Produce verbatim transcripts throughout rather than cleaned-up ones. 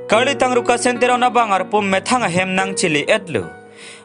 Karlitang Rukasen Teron abang arpum methang ahem nangchele-etlo.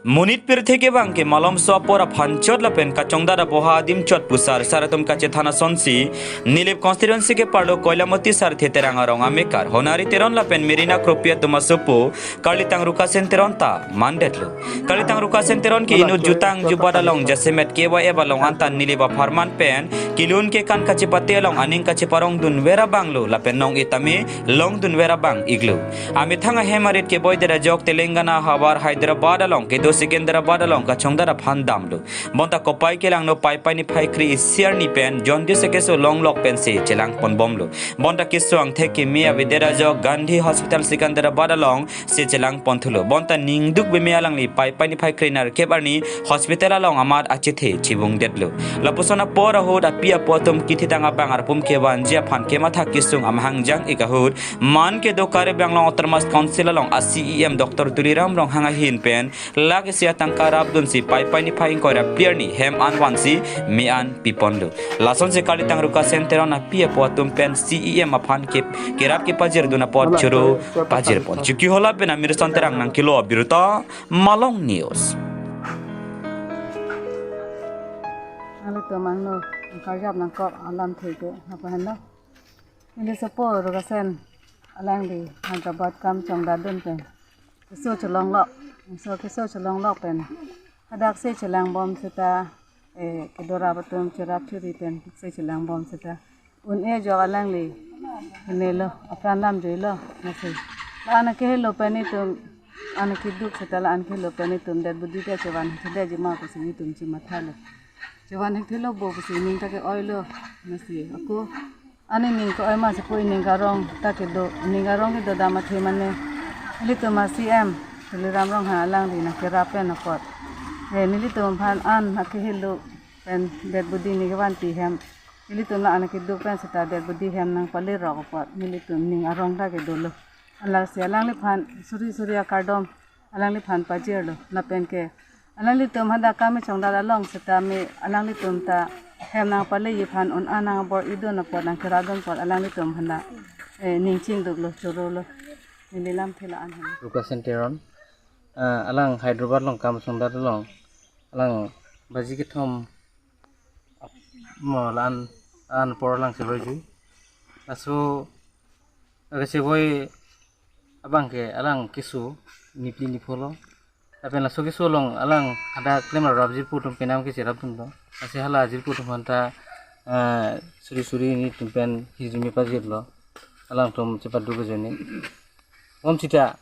Monit pirthe kevang ke malomso apor aphan chot lapen kachongdat aboha adim chot pu sarsar atum kachethan asonsi, Nilip constituency keparlo Koilamoti Sarthe Terang arong amekar Honari Teron lapen Merina Kropi atum asopo Karlitang Rukasen Teron ta mandetlo. Karlitang Rukasen Teron ke inut jutang jubat along jasemet K Y F along anta Nilip apharman pen kelun kekan kachepate along aning kacheparongdun vera abanglo lapen nong-e tame longdun vera abang iklo. Amethang ahem arit keboi derajok Telangana havar Hyderabad along kedo Secunderabad along kachongdat aphan damlo. Bonta kopai kelangno Paipai niphai kre-isi arni pen jaundice keso longlok pensi chelangponbomlo. Bonta keso angthek keme avedet ajok Gandhi Hospital Secunderabad alongsi chelangponthulo. Bonta ningduk beme alangli Paipai niphai kre nerkep arni hospital along amat achethe chibungdetlo. Lapuson apor ahut api apo atum kithitang abang arpum kevanji aphan kematha kesung amahang jang-ik ahut man kedo Karbi Anglong Autonomous Council along a C E M Doctor Tuliram Ronghang ahin pen lakh isi atangka rapdunsi Paipai niphai ingkoi ra phli arni hem an vansi me an piponlo. Lasonsi Karlitang Rukasen Teron api apo atum pen C E M aphan ke kerap kepajirdun apot choro pajirpon. Chokihola pen Amirson Terang nangkelo abirta, Malong News. Alo tomang no, karjap nangkok alamthe ke apa henlo? Neli sopo Rukasen alangli Hyderabad kam chongdatdun pen keso chelonglok, keso keso chelonglok pen hadaksi chelangbom seta, eh, kedo rap atum cherap churi pensi chelangbom seta un-e ajok alangli henelo, apran lam juilo, lasi la-an akehelo pen itum, an akeduk seta la-an akehelo pen itum dead body ta chevan hekthedetji ma pusi itum chemathalo. Chevan hekthelo bo pusi ining ta ke-oilo, lasi ako ani ning ke-oi ma si pu ining arong ta kedo, ining arong kedo dam athe mane. Nelitum a C M Tuliram Ronghang alangli nangkerap pen apot, eh, nelitum aphan an akehelo pen dead body neli kevanpi hem, nelitum la-an akeduk pen seta dead body hem nangpalerok apot nelitum ning arong ta kedolo. Lasi alangliphan suri suri akardom alangliphan pajirlo. Lapen ke alanglitum hadak kam chongdat along seta me alanglitum ta hem nangpaleji aphan un-an nangbor-idun apot nangkerapdun apot alanglitum hadak, eh, ning chingduklo, chorolo. Neli lamthe la-an henlo. Rukasen Teron, ah, alang Hyderabad along kam chongdat along, alang baji kethom ap-, mo la-an, la-an apor alang chevoiji. Laso, eh, kachevoi abang ke alang keso niphli nipholo. Lapen laso keso along alang hadak klem rap jirpo atum penam ke cherapdunlo. Lasi hala jirpo atum aphanta, eh, suri suri nelitum pen hirjume pajirlo. Alangtum chepaduk ajoine. Bom seta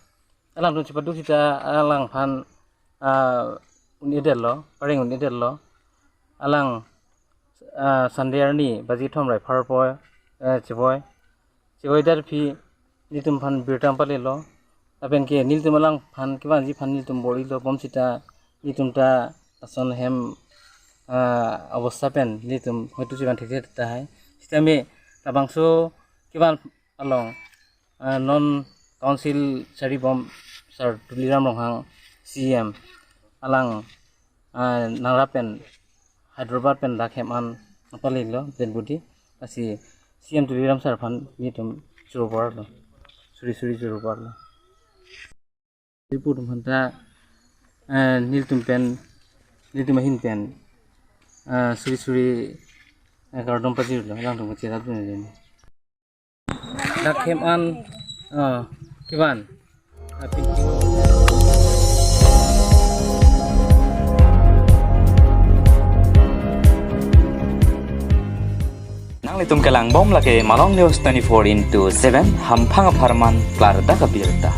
alangtum chepaduk seta alangphan, ah, un-edetlo, pareng un-edetlo. Alang, ah, Sunday arni baji kethom ra pharo apor, eh, chevoi. Chevoi darpi nelitum aphan birta nangpalelo. Lapen ke nelitum alangphan kevanji aphan nelitum bor-ilo, bom seta nelitum ta lason hem, ah, abosta pen nelitum hoitu chevan thekthe tahai. Seta me labangso kevan along, ah, non council saribom Sir Tuliram Ronghang C E M alang, ah, nangrap pen Hyderabad pen dak hem an nangpalelo dead body. Lasi C E M Tuliram sir aphan nelitum choro parlo, suri suri choro parlo. Jirpo atum aphanta, eh, nelitum pen, nelitum ahin pen, eh, suri suri, eh, kardom pajirlo, alangtum kacherapdun ajoine. Dak hem an, ah, kevan. Ah, pin- Nanglitum kelangbom lake Malong News twenty-four into seven, hamphang apharman klardak abirta.